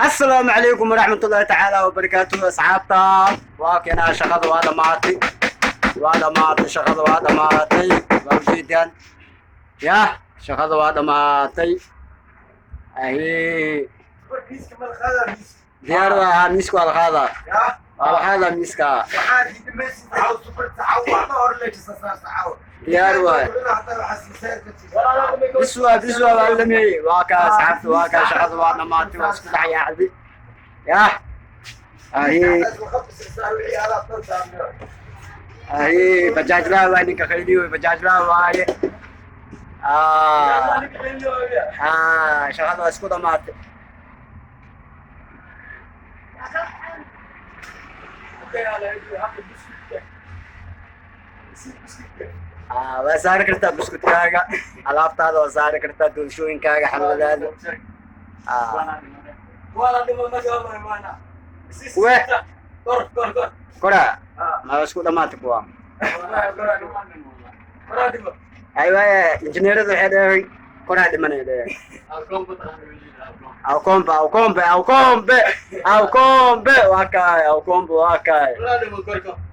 Asalaamu calaykum waraxmatullaahi tacaala wabarakaatuhu. Asxaabta, waa keenaa, shaqada waa dhamaatay, waa dhamaatay, shaqada waa dhamaatay. Waa ujeedaan yah, shaqada waa dhamaatay. Ahi, diyaar waa ahaa. Miiska waa la qaadaa, waa la qaadaa miiska. Diyaar waay, bis waa, bis waa, waa la dhameeyey. Waa kaa, asxaabta, waa kaa, shaqada waa dhamaatay, waa isku dhex yaacday yah. Ahi ahi, bajaajlaha waa ninka khayliyo, bajaajlaha waaye. Ah ah, shaqada waa isku dhamaatay. Ah, waa saari kartaa buskutkaaga, alaabtaada waa saari kartaa, doolshooyinkaaga, xalwadaada. Ah, kuwe kora ma waa isku dhamaatay kuwa. Ay waaye, injineerada waxay dhaheen koraa dhimanay dhaheen. Awkombe, awkombe, awkombe, awkombe, waa kaay, awkombe waa kaay.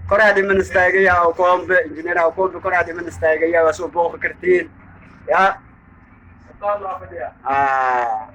Koraa dhiman istaagaya awkombe, injineer awkombe koraa dhiman istaagaya. Waa soo booqi kartiin ya. Ah.